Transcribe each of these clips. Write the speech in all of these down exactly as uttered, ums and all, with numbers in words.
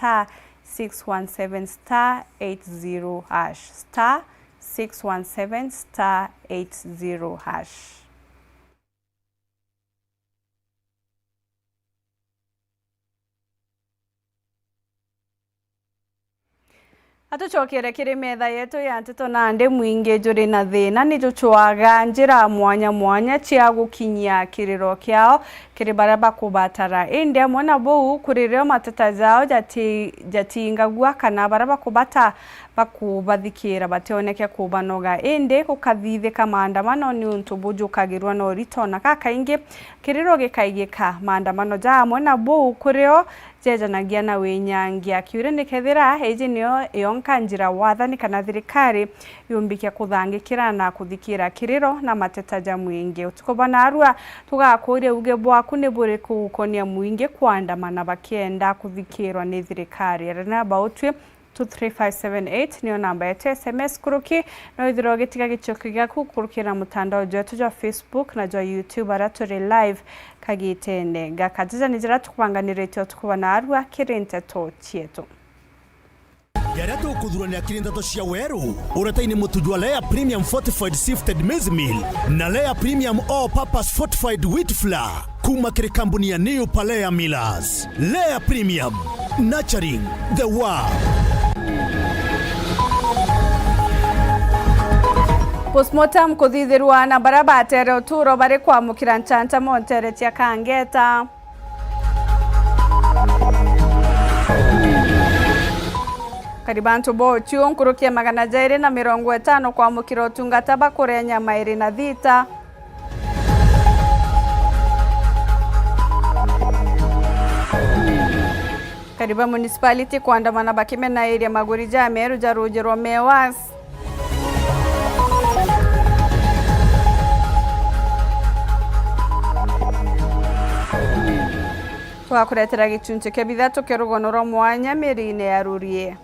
star six one seven star eight zero hash, star six one seven star eight zero hash. Atucokere kiri metha yetu ya nteto. Nandi mwingi juri na thina ni jucwaga njira mwanya mwanya cia gukinyia kiriro kiao kiri baria bakubatara. Indi amwe na buu, kuri rio mateta jao jati-, jatingagua kana baria bakubata bakubathikira bationeke kubanoga. Indi gukathithika maandamano niuntu bujukagirwa na urito, na gakaingi kiriro gikaigika. Maandamano ja amwe na buu kuri o jejanagia na winyangia. Kiuria ni kethira iji niyo yonka njira wathani kana thirikari yumbikia kuthangikira na kuthikira kiriro na mateta ja mwingi. Utuku bwa narua, tugakuria uge bwaku ni buriku gukonia mwingi kuandamana bakienda kuthikirwa ni thirikari? Arena bautwi two three five seven eight niyo namba yetu ya S M S kuruki. No ithirwa ugitiga gicokio giaku kuruki na mutandao jwetu jwa Facebook na jwa YouTube, aria turi live kagitene gaka. Jaja ni jaria tukubanganiritie utuku bwa narua kiri nteto cietu. Jaria tukuthuranira kiri nteto cia weru, uretaini mutu jwa Lea Premium Fortified Sifted Maize Meal na Lea Premium All Purpose Fortified Wheat Flour. Kuma kiri kambuni ya New Palea Millers. Lea Premium, nurturing the world. Postmortem kuthithirwa na baria batere uturo bari kwamukira nchanta montere cia Kangeta. Kari bantu bochu nkuruki ya magana jairi na mirongo itano kwamukira utungata bakuria nyama iri na thita. Kariba Municipality kwandamana bakimenairia maguri ja meru ja ruji rwa Mewas. Twakuretera gichunchi kia bithatu kia rugono rwa mwanya miriine ya Rurie.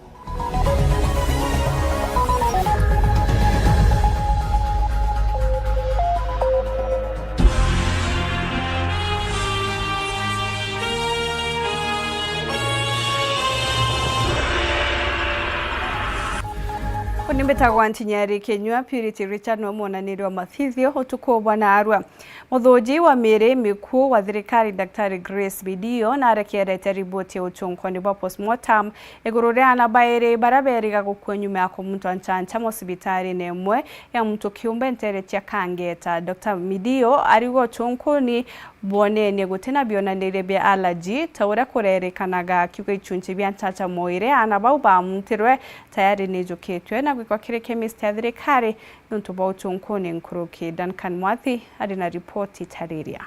Uni mbitagwa Ntinyari Kinyua. Purity Richard niwe mwonaniria wa mathithio utuku bwa narua. Muthuji wa miiri mikuu wa thirikari, Daktari Grace Bidio, narekerete riboti ya uchunkuni bwa postmortem iguru ria aana bairi baria beriga gukua nyuma ya kumuntwa nchancha mosibitarine imwe ya muntu kiumbe ntere cia Kangeta. Doctor Midio ariuga uchunkuni bwonenie gutina bionaniria bia allergy ta uria kurerikanaga, akiuga ichunchi bia nchacha mwiri aana bau bamuntirwe tayari nijukitwe na gwikwa kiri chemist ya thirikari niuntu bwa uchunkuni nkuruki. Duncan Mwathi ari na ripoti itariria.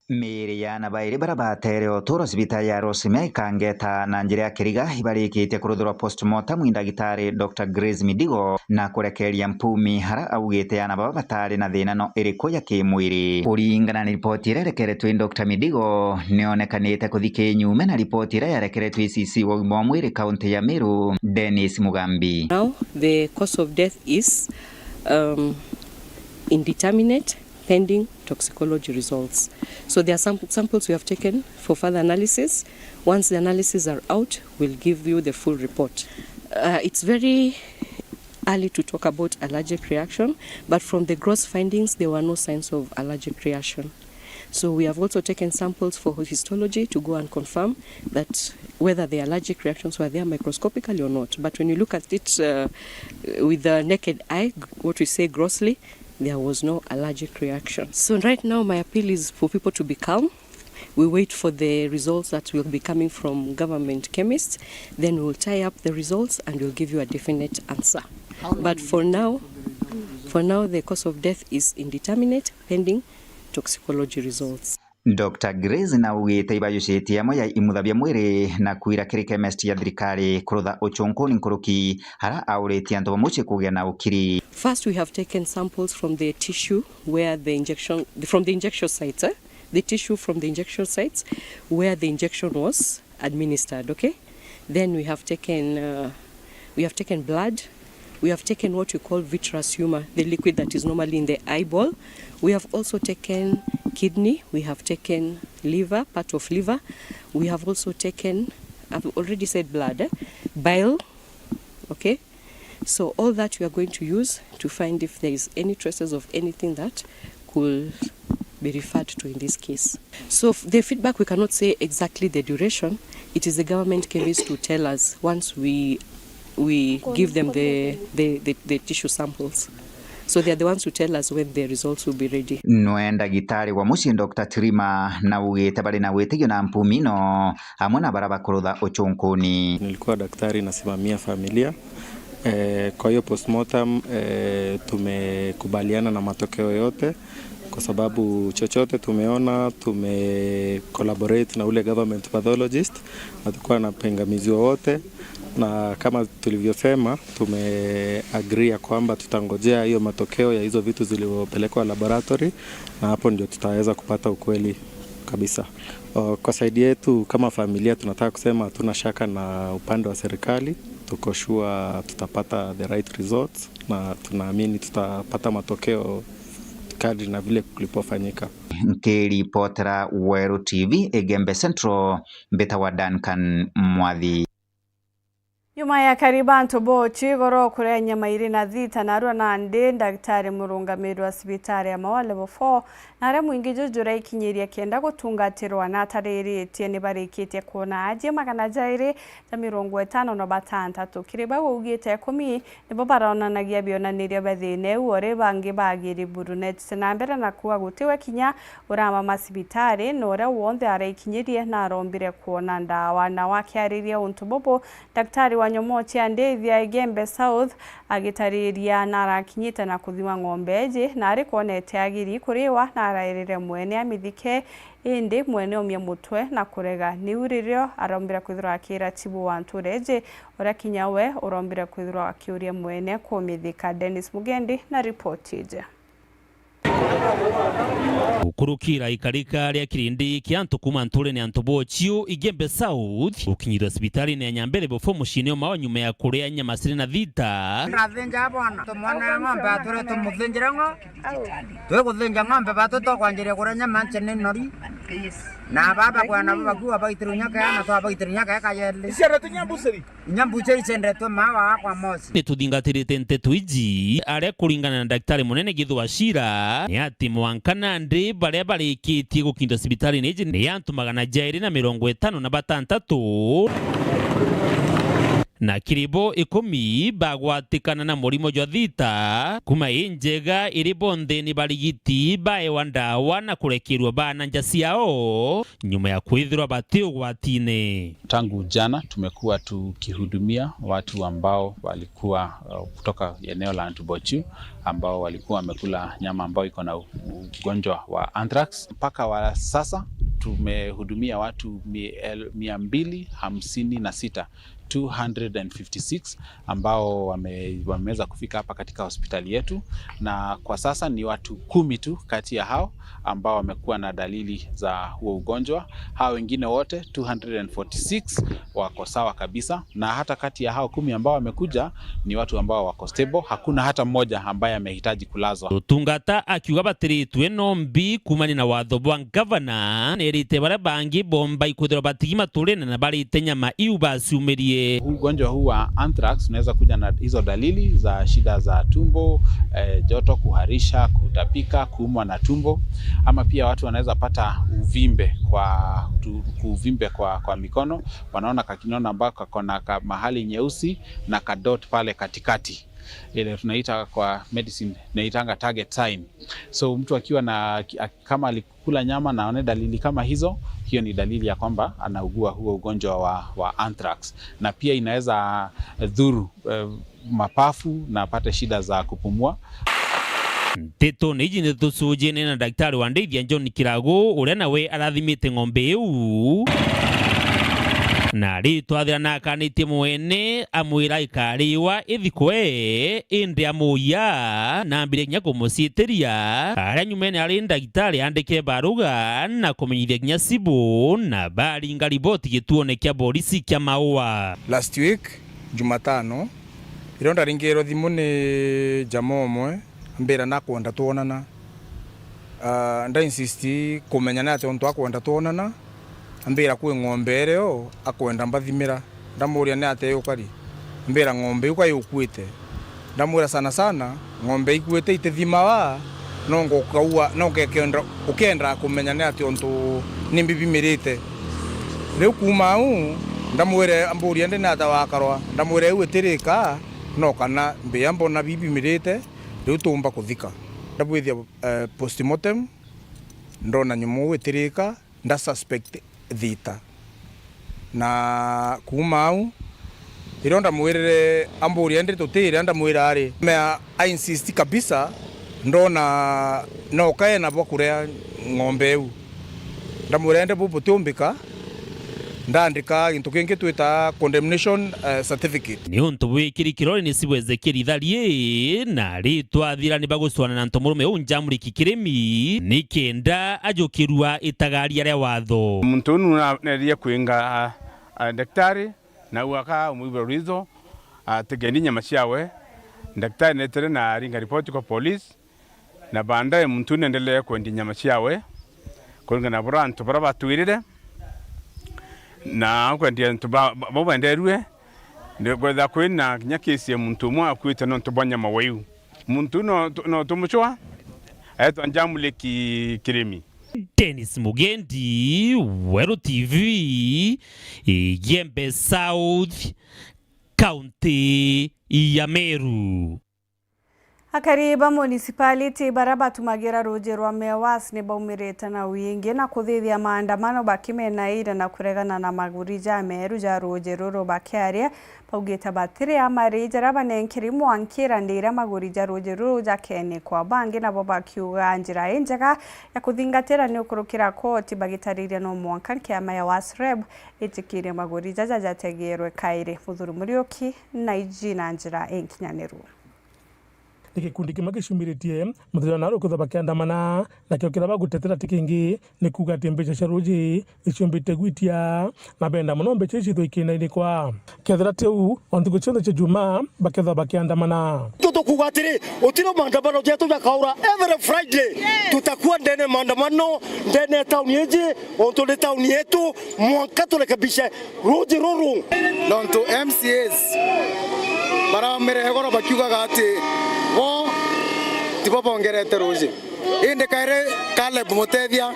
Miiri ya aana bairi baria batere uturo cibitari ya Rosemary Kangeta na njira ya kiriga ibarikitie kuruthirwa postmortem i ndagitari Doctor Grace Midigo na kurekeria mpumi, aria augite aana baba batari na thina no iriku ya kimwiri. Kuringana na ripoti iria irekeretwe i Doctor Midigo, nionekanite kuthi kinyume na ripoti iria yarekeretwe i C C wa ugima wa mwiri kaunti ya Meru, Dennis Mugambi. Now, the cause of death is, um, indeterminate, pending toxicology results. So there are some samples we have taken for further analysis. Once the analyses are out, we'll give you the full report. Uh, it's very early to talk about allergic reaction, but from the gross findings, there were no signs of allergic reaction. So we have also taken samples for histology to go and confirm that whether the allergic reactions were there microscopically or not. But when you look at it, uh, with the naked eye, what we say grossly, there was no allergic reaction. So right now, my appeal is for people to be calm. We wait for the results that will be coming from government chemists. Then we'll tie up the results and we'll give you a definite answer. But for now, for now, the cause of death is indeterminate, pending toxicology results. Doctor Grace naugite ibajucitie amwe ya imutha bia mwiri na kwira kiri chemist ya thirikari kurutha uchunkuni nkuruki, aria auritie antu ba mucii kugia na ukiri. First, we have taken samples from the tissue where the injection, from the injection sites, eh? The tissue from the injection sites where the injection was administered, okay? Then we have taken, uh, we have taken blood. We have taken what we call vitreous humor, the liquid that is normally in the eyeball. We have also taken kidney, we have taken liver, part of liver. We have also taken, I've already said blood, eh? Bile, okay? So all that we are going to use to find if there is any traces of anything that could be referred to in this case. So f-, the feedback, we cannot say exactly the duration. It is the government chemist to tell us once we, we give them the, the, the, the tissue samples. So they are the ones who tell us when the results will be ready. Nwe ndagitari wa mucii, Doctor Tirima, na ugite bari na witigio na mpumino amwe na bara bakurutha ucunkuni. Nilikuwa daktari nasimamia familia. Eh, kwa hiyo postmortem, eh, tumekubaliana na matokeo yote, kwa sababu chochote tumeona, tume collaborate na ule government pathologist, hatukuwa na pingamizi wowote, na kama tulivyosema, tume agree ya kwamba tutangojea hiyo matokeo ya hizo vitu zilizopelekwa laboratory, na hapo ndio tutaweza kupata ukweli kabisa. O, kwa side yetu kama familia tunataka kusema hatuna shaka na upande wa serikali, tuko sure tutapata the right results na tunaamini tutapata matokeo kadri na vile kulipofanyika. Nkiripotera Weru T V, Igembe Central, mbitawa Duncan Mwathi. Nyuma ya kariba antu bochi igoro kuria nyama iri na thita narua nandi, ndagitari murungamiri wa cibitari ya Maua Level four na aria mwingi juju uraikinyiria kenda gutungatirwa na atariritie ni barikitie kuona aji magana jairi ja mirongo itano na batantatu. Kiri bau augite ikumi nibo baronanagia bionanirio bia thina iu, ori bangi bagiri Buruneti na mbere na kuuga gutiwe kinya urama macibitari, na uria wonthe araikinyirie na arombire kuona ndawa. Na wakiariria untu bubu, daktari wa nyomoo cia ndithia Igembe South agitariria na arakinyite na kuthima ng'ombe iji, na ari kwonete agiri kuriwa na arairire mwene amithike, indi mwene omia mutwe na kurega. Niu ririo arombire kwithirwa akira chibu wa ntura iji, uria kinya we urombire kwithirwa akiuria mwene kumithika. Dennis Mugendi na ripoti iji. Gukurukira ikarika ria kirindi kia antu kuuma nturene ya Ntobochio, Igembe South, gukinyithua cibitarine ya Nyambere Bofo muciine o Maua nyuma ya kuria nyama ciri na thita. Nathinja bwana, tumwone ng'ombe ature tumuthinjire ng'o. Twiguthinja ng'ombe batu tokwanjiria kuria nyama nchene nori. Na baba kwana bakuwa baitirwe nyaka na twa baitirwe nyaka kayele. Iciara tunyambuciri. Inya mbucheri ciendetwe mawa akwa mosi. Ni tuthingatirite nteto iji, aria kuringana na Daktari Munene Githu wa Shira, ni ati mwanka nandi baria barikitie gukinyithua cibitarine iji ni antu magana jairi na mirongo itano na batantatu, na kiri bo ikumi bagwatikana na murimo jwa thita. Kuma injega iri bonthe ni barigiti baewa ndawa na kurekerua baana nja ciao nyuma ya kwithirwa bati ugwatine. Tangu jana tumekuwa tukihudumia watu ambao walikuwa, uh, kutoka eneo la Ntubochu ambao walikuwa wamekula nyama ambayo iko na u-, ugonjwa wa anthrax. Mpaka wa sasa tumehudumia watu mi-, el-, mia mbili hamsini na sita, two hundred and fifty-six, ambao wame-, wameweza kufika hapa katika hospitali yetu, na kwa sasa ni watu kumi tu kati ya hao ambao wamekuwa na dalili za huo ugonjwa. Hao wengine wote two hundred and forty-six wako sawa kabisa, na hata kati ya hao kumi ambao wamekuja ni watu ambao wako stable. Hakuna hata mmoja ambaye amehitaji kulazwa. Utungata akiuga batiritwe nombi kumania na watho bwa ngavana, nerite baria bangi bomba ikwithirwa batigi maturene na barite nyama iu baciumirie. Huu ugonjwa huu wa anthrax unaweza kuja na hizo dalili za shida za tumbo, eh, joto, kuharisha, kutapika, kuumwa na tumbo, ama pia watu wanaweza pata uvimbe kwa tu-, kuvimbe kwa, kwa mikono, wanaona kakinona ambako kako na ka mahali nyeusi na kadot pale katikati. Ile tunaita kwa medicine, tunaitanga target sign. So mtu akiwa na, aki-, kama alikula nyama na aone dalili kama hizo, hiyo ni dalili ya kwamba anaugua huo ugonjwa wa, wa anthrax. Na pia inaweza dhuru, eh, mapafu na apate shida za kupumua. Nteto ni iji nitucujene na daktari wa ndithia John Kiragu, uria nawe arathimite ng'ombe iu. Na ritwathira na akanitie mwene, amwira ikariwa ithikwe, indi amuya, na ambire kinya kumuciitiria. Aria nyumene ari ndagitari andike baruga na kumenyithia kinya cibu, na baringa riboti gituone kia borisi kia Maua. Last week, Jumatano, irio ndaringirwe thimu ni jamaa umwe, ambira nakwenda twonana. Ah, nda insist kumenya ni atia untu akwenda twonana. Ambira, "Kwi ng'ombe irio akwenda mbathimira." Ndamuria, "Ni atia yukari?" Ambira, "Ng'ombe iu ka yukuite." Ndamwira, "Sana sana, ng'ombe ikuite itithimawa, no ngukauga, no ngekenda, ukiendaa kumenya ni atia untu ni mbibimirite." Riu kuuma au, ndamwire, amburia, "Ndi ni atia wakarwa?" Ndamwira, "Iu itirika, no kana mbia mbona bibimirite, riu tuumba kuthika." Ndabwithia, eh, postmortem, ndona nyumu itirika, nda suspect thita. Na kuuma au, irio ndamwirire, amburia, "Indi tutiria?" Ndamwira, "Ari." Mea a insist kabisa, ndona no kae na bwa kurea ng'ombe iu. Ndamwira, "Indi bu butiumbika." Ndaandika gintu kingi twita condemnation, eh, certificate. Ni untu bwikiri kirori ni Sibu Ezekiel Ithari, na ritwa thira ni baguswana na ntomurume uu Njamuriki Kirimi, ni kenda ajukirua itagaria ria watho. Muntu uu na-, neerie kwinga, a, a, daktari, na uu aka umwibira rwizo, a, tikendi nyama ciawe. Daktari neetire na aringa ripoti kwa police. Na baadaye muntu neendelee kwendia nyama ciawe kuringana na buria antu baria batwirire, na kwendia antu ba-, ba-, bau benderue, ni kwethira kwina kinya kesi ya muntu umwe akuite nontu bwa nyama wa iu. Muntu no, no tumucwa, aetwa Njamuliki Kirimi. Dennis Mugendi, Weru T V, Igembe South, County ya Meru. Akari ba municipality baria batumagira ruuji rwa Mewas ni baumirite na wingi na kuthithia maandamano bakimenaira na kuregana na maguri jameeru ja ruuji ruru. Bakiaria, baugite batiri amari jaria banenkeri mwankira ndiria maguri ja ruuji ruru jakenikwa. Bangi nabo bakiuga njira injega ya kuthingatira ni ukurukira koti bagitariria no mwanka kiama ya Wasreb itikirie maguri jaja jategerwe kairi. Muthuri Muriuki na iji na njira inkinyaniru. Ni gikundi kimwe gicumiritie muthenya na rukwithwa bakiandamana, nakio kiria bagutetera ti kingi, ni kuuga ati mbeca cia ruuji icumbite gwitia, na benda mono mbeca ici ithwe ikiinainekwa. Kethira ti uu, o ntuku cionthe cia Jumaa bakethwa bakiandamana. Tu tukuuga atiri, utiri maandamano jetu jakaura every Friday. Tutakuwa ndene maandamano, ndene ya tauni iji, ontu ni tauni yetu, mwanka turekebishe ruuji ruru. Nontu M C As baraumire igoro bakiugaga ati bo tibo bongerete ruuji. Indi kairi Caleb Mutethia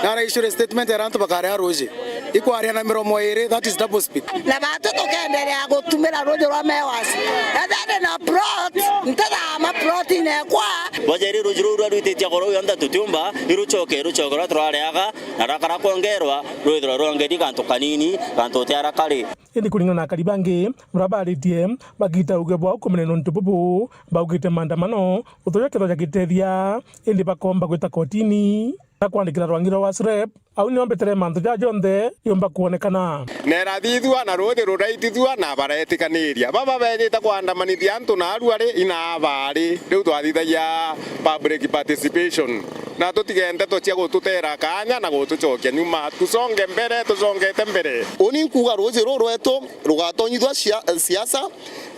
naraishure statement era antu bakaria ruuji. Ikwaria na miromo iri, that is double speak. Na batu tukenderea gutumira ruuji rwa Mewas. Ethende na plot, ntithama plot inekwa. Bajeri ruuji ruu rwarwititie goro yonthe tutiumba, irucoke, irucoke rwa turareaga, na rakara kwongerwa, rwithirwa rwongeri gantu kanini, gantu utiara kari. Indi kuringana na akari bangi, baria baritie, bagita uge bwao kumenya nontu bubu, baugite maandamano, utoja kethwa jagitethia, indi bakomba gwita kotini, na kwandikira rwangi rwa Wasrep, au nio mbetere mantu ja jonthe yumba kwonekana. Na irathithua na ruuji ruraitithua na baretikaniria. Baba bejite kwandamanithia antu na aruari ina abari. Riu twathithagia public participation. Na tutige nteto cia gututera kaanya na gutucokia nyuma. Tusonge mbere, tusongete mbere. Uni nkuuga ruuji ruu rwetu rugatonyithua cia-, siasa,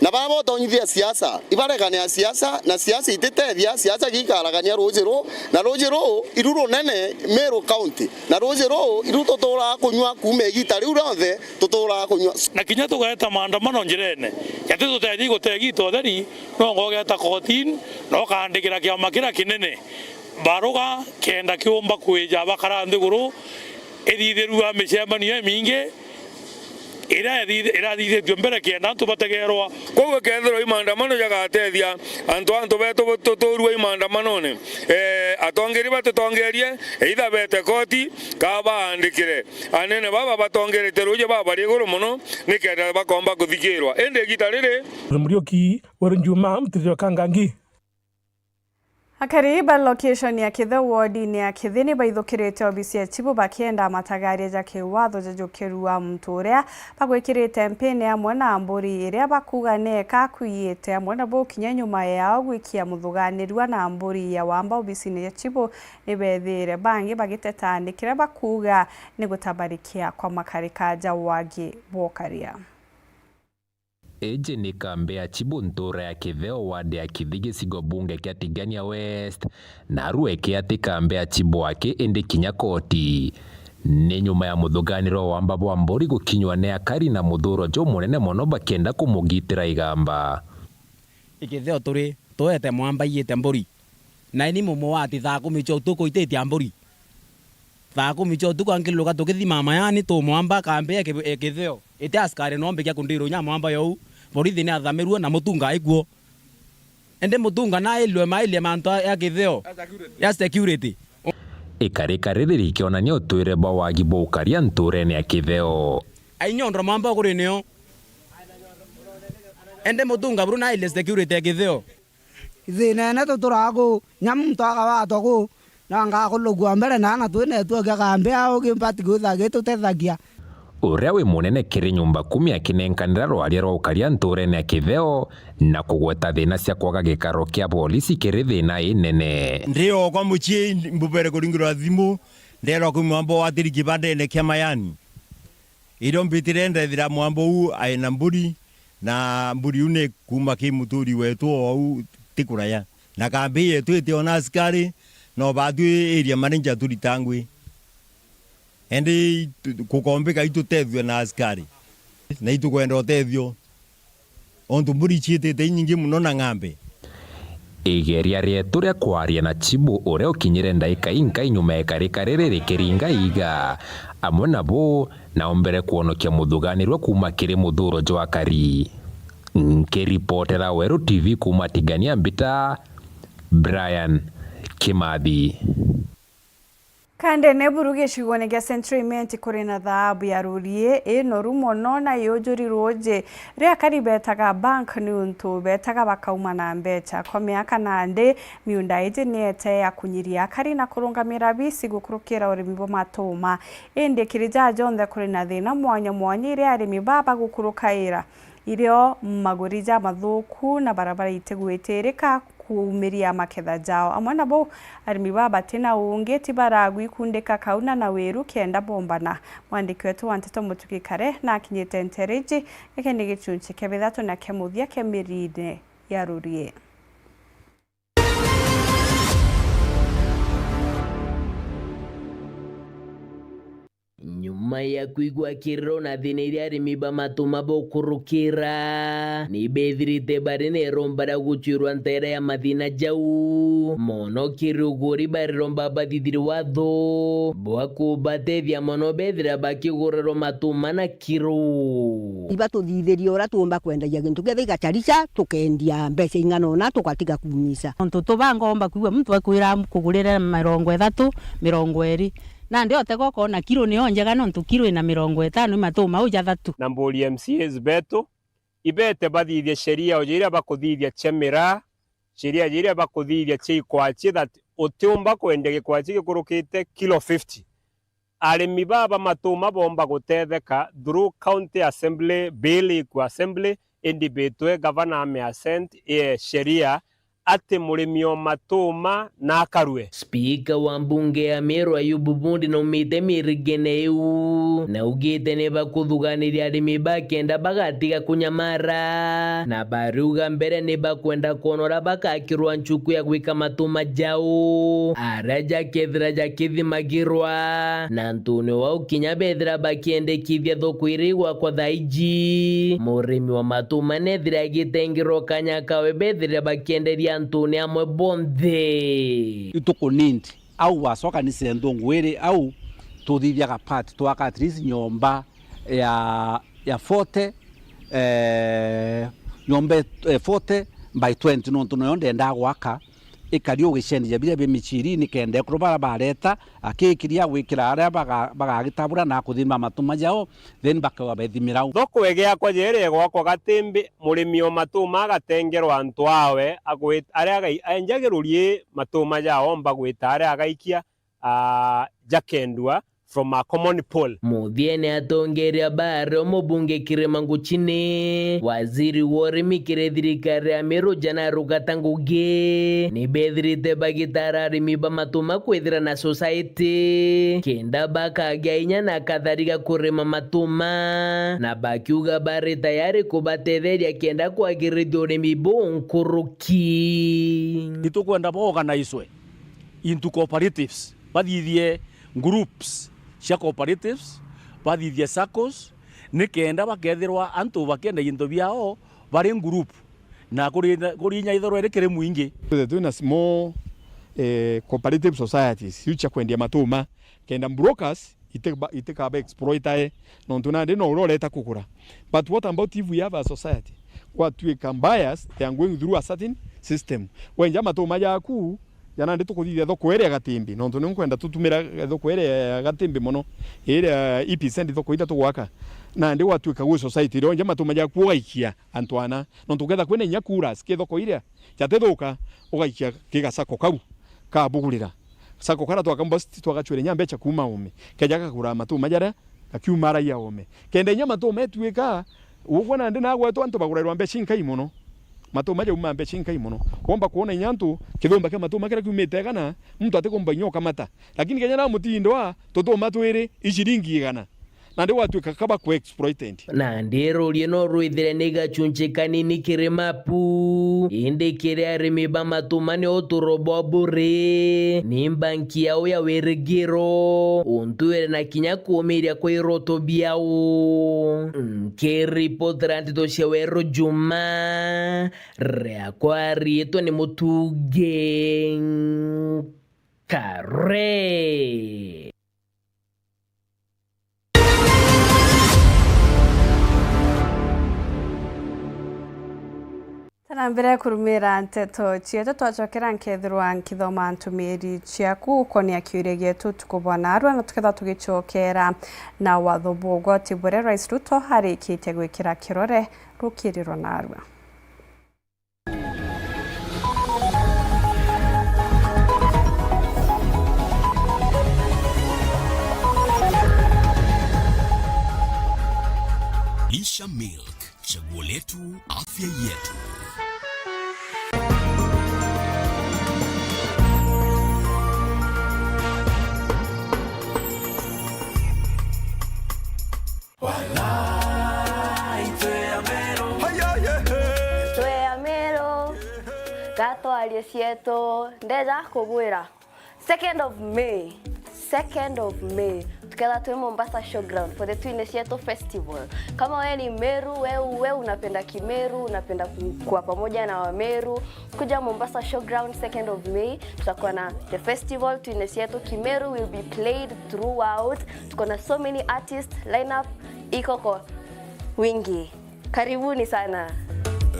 na baria botonyithia siasa, ibareganea siasa, na siasa ititethia, siasa giikaragania ruuji ruu, na ruuji ruu iru runene Meru County, na ruuji ruu iru tuturaa kunyua kuuma igiita riu rionthe tuturaa kunyua. Na kinya tugeeta maandamano njirene, jatituteethia igutee giita utheri, no ngogeeta kotini, na ukaandikira kiama kiria kinene baruga, kenda kiumba kwija bakara nthiguru, ithithirua micemanio imingi, iria ithi-, irathithitue mbere kenda antu bategerwa. Kwou ikethirwa i maandamano jagateethia antu, antu betu bu-, tuturua i maandamanone, eh, atongeria batutongerie, either bete koti, kaa baandikire anene baba batongerete ruuji baba bari iguru mono, nikenda bakomba kuthikirwa. Indi igiita riri. Muriuki, Weru Njuma, Mutithirio Kangangi. Akari ba location ya Kitheu wodini ya Kithi ni baithukirite obisi ya chibu bakienda matagaria ja kiwatho ja jukirua muntu uria bagwikirite mpini amwe na mburi iria bakuuga ni eka akuiyite, amwe nabo kinya nyuma yao gwikia muthuganirua na mburi ya wamba obisine ya chibu ni bethire bangi bagiteta ni kiria bakuuga ni gutabarikia kwa makarika ja wagi bwokaria. Iji ni kambi ya chibu ntura ya Kitheo, ward ya Kithi, gicigo bunge kia Tigania West, na arueke ati kambi ya chibu aki indi kinya koti. Ni nyuma ya muthuganiro wa wamba bwa mburi gukinywa ni akari na muthuro jumunene mono bakienda kumugitira igamba. Ikitheo turi, tuete mwamba iite mburi. Na ini mumo wa ati thaa kumi cia utuku ititia mburi. Thaa kumi cia utuku ankiluka tukithima mayani tu mwamba kambi ya ki-, ya kitheo. Iti askari no mbikia kundiru nya mwamba yau. Borithi ni athamirue na mutunga aikuo. Indi mutunga na ailwe mailie mantu ya kitheo ya security. Ikarika riri rikionania utwire bwa wagi bwa ukaria nturene ya kitheo. Ainyondora mwamba kuri nio. Indi mutunga buru na aile security ya kitheo. Thina ene tuturaga ku, nya muntu akawatwa ku, na ngakulugua mbere na ana twinetue kia kambi au kimbati kwitha gitutethagia. Uria wi munene kiri nyumba kumi akinenkanira rwaria rwa ukaria nturene ya kitheo na kugweta thina cia kwaga gikaro kia polisi kiri thina inene. Ndi okwa mucii mbubere kuringirwa thimu, nderwa kwi mwamba watiri kibandene kia mayani. Irio mbitire ndethira mwamba uu aina mburi, na mburi iu ni kuuma ki muturi wetu o au ti kuraya. Na kambi yetu itiona askari, no batwi area manager turita ngui. Indi itu-, kukombika itutethue na askari. Na itukwenda utethio. Ontu mburi iciitite inyingi mono na ng'ambe. Igeria rietu ria kwaria na Chibu uria ukinyire ndaika inkai nyuma ya ikarika riri rikiringa iiga, amwe nabo naombere kwonokia muthuganirua kuuma kiri muthuro jwa akari. Nkiripotera Weru T V kuuma Tigania Mbita, Brian Kimathi. Kandene buru gicigoone gia Central Imenti kuri na thaabu ya rurie inoru mono na yujuri ruuji ria akari betaga bank niuntu betaga bakauma na mbecha. Kwa miaka nandi, miunda iji niete ya kunyiria akari na kurungamira bisi gukurukira urimi bwa matuma. Indi kiri jaa jonthe kuri na thina mwanya mwanya iria arimi baa bagukurukaira. Irio, maguri jamathuku na barabara itigwitirika kuumiria maketha jao. Amwe na bau, arimi baa bati na ungi ti baragwikundika kauna na wiru kenda bombana. Mwandiki wetu wa nteto Mutuki Kare na akinyite nteere iji, giki ni gichunchi kia bithatu na kia muthia kia miriine ya rurie. Nyuma ya kwigua kiriro na thina iria arimi ba matuma bokurukira, ni bethirite bari na iromba ria gucwirwa nteere ya mathina jau. Mono kiri uguri bariromba bathithiri watho bwa kubatethia mono bethira bakigurirwa matuma na kiro. Ibatuthithirie uria tuumba kwendagia gintu kiothe, igacarica, tukendia mbeca ing'ana una, tugatiga kuumisa. Ontu tubanga omba kwigua muntu akwira kugurire mirongo ithatu, mirongo iri. Nandi otega ukoona kiro niyo njega, nontu kiro ina mirongo itano i matuma uja thatu. Na mburi M C As betu, ibete bathithie sheria o jiria bakuthithia cia miraa, sheria jiria bakuthithia cia ikwachi, that utiumba kwendia gikwachi gikurukite kilo fifty. Arimi baa ba matuma boomba gutetheka through County Assembly bill iku Assembly, indi bitwe gavana ame assent, ee, sheria ati murimi o matuma na akarue. Spika wa mbunge ya Meru Ayubu Bundi naumite mirigene iu, na augite ni bakuthuganiria arimi bakenda bagatiga kunyamara, na bariuga mbere ni bakwenda kwona uria bakakirwa nchuku ya gwika matuma jau, aria jakethira jakithimagirwa, na ntune wau kinya bethira bakiendekithia thoko iri gwakwa thaa iji, murimi wa matuma nethira agitengerwa kanya kawe bethira bakienderia antune amwe bonthe. Itukunindi au wacoka ni senthungu iri au tuthithiaga part twaka at least nyomba ya, ya forty, eh, nyomba, eh, forty by twenty, nontu nayo ndendaa gwaka ikari ugicenjia biria bi michiri, nikenda ekuru baria bareta akikiria gwikira aria baga-, bagagitabura na kuthima matuma jao, then bakauga bethimira u. Thoko igiakwa jiri igwakwa gatimbi, murimi o matuma agatengerwa antu awe, agwit-, aria agai-, enjagirurie matuma jao omba gwita aria agaikia, aa, jakendua from a common pool. Muthiene atongeria bario mubunge Kirima Nguchini, waziri wa urimi kiri thirikari ya Meru Jana Rugata Ngugi, ni bethirite bagitara arimi ba matuma kwithira na society, kenda bakagia inya na kathariga kurima matuma, na bakiuga bari tayari kubatetheria kenda kwagirithia urimi buu nkuruki. Itukwenda boorganizwe into cooperatives, bathithie groups cia cooperatives, bathithia saccos, nikenda bakethirwa antu bakiendagia into biao bari group, na kuri, kuri inya ithorwa iri kiri mwingi. Twithe twina small, eh, cooperative societies, iu cia kwendia matuma, kenda brokers itikaba, itikaba exploitae, nontu nandi no uria ureta kugura. But what about if we have a society? Gwatuika buyers, they are going through a certain system. Wenja matuma jaku, ja nandi tukuthithia thoko iria ya Gatimbi, nontu ni nkwenda tutumira thoko iria ya Gatimbi mono, iria i percent thoko iria tugwaka. Nandi gwatuika gwi society iria wenja matuma jaku ugaikia antu ana, nontu uketha kwina inya kura, ki thoko iria jatithuka, ugaikia ki gasako kau kabugurira. Sako kara twakambusti twagacwire inya mbeca kuuma oome, keja gakagura matuma jaria gakiuma araia oome. Kenda inya matuma etuika, ugwe nandi nagwetwa antu bagurairwa mbeca inkai mono. Matuma jauma mbeca inkai mono. Womba kwona inya antu kithumba kia matuma kiria kiumite igana, muntu atikumba inya ukamata. Lakini kenya na mutindo wa tutuma twiri i ciringi igana. Nandi gwatuika kaba ku exploited. Nandi ruurie no rwithire ni gachunchi kanini kiri mapu, indi kiri arimi ba matuma ni uturo bwa buri, ni mbanki yao ya wirigiro, untu iri na kinya kuumiria kwa iroto biao. Nkiripotera nteto cia Weru Juma, riakwa riitwa ni Mutungi Kare. Tana mbere kurumira nteto cietu, twacokera nkethirwa nkithoma ntumiri ciaku ukonia kiuria gietu tuku bwa narua, na tukethirwa tugicokera na watho bwa ugwati buria Rais Ruto arikitie gwikira kirore rukiri rwa narua. Lisha Milk, chaguo letu, afya yetu. Walai, twea mero. Twea mero. Gatwarie cietu, ndeja kubwira. Second of May. Second of May. Tuketha twi Mombasa Showground for the Twine Cietu Festival. Kama wewe ni Meru, wewe, wewe unapenda Kimeru, unapenda ku-, kuwa pamoja na Wameru, kuja Mombasa Showground second of May. Tutakuwa na the festival, Twine Cietu Kimeru will be played throughout. Tuko na so many artists, lineup iko kwa wingi. Karibuni sana.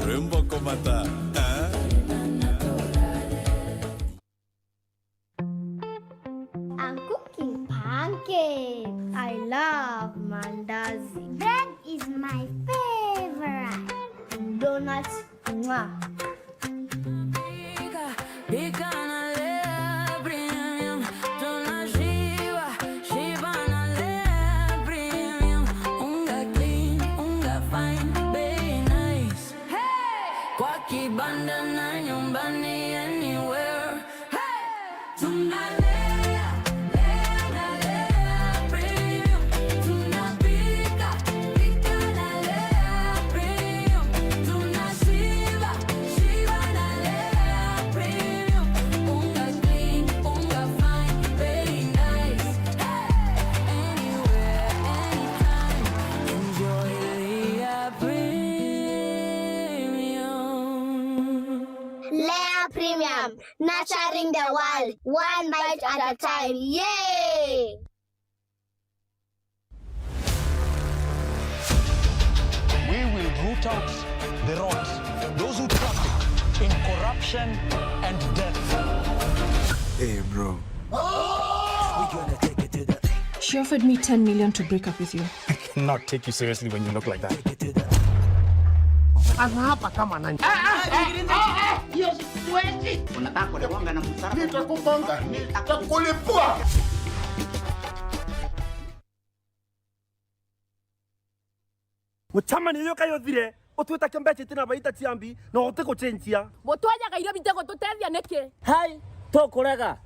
Rembo komata, eh? I'm cooking pancakes. I love mandazi. Bread is my favorite. Donuts, mwah. Pika, pika na Lea Premium. Tunashiba, shiba na Lea Premium. Unga clean, unga fine, bei nice. Hey! Kwa kibanda na nyumbani, anywhere. Hey! Tunalea, lea na Lea Premium. Tunapika, pika na Lea Premium. Tunashiba, shiba na Lea Premium. Unga clean, unga fine, very nice. Hey! Anywhere, anytime. Enjoy Lea Premium. Lea Premium, nurturing the world, one bite at a time. Yay! We will root out the rot, those who traffic in corruption and death. Hey, bro. She offered me ten million to break up with you. Not take you seriously when you look like that. Anaapa kama nani? Hiyo siwezi. Unataka kunigonga na msara? Nitakugonga, nitakulipua. Mucemanio uyu kai uthire, utwita kia mbeca itina baita cia mbi, na utigucenjia. Mutwajaga irio bitigututethia niki? Hai, tukurega.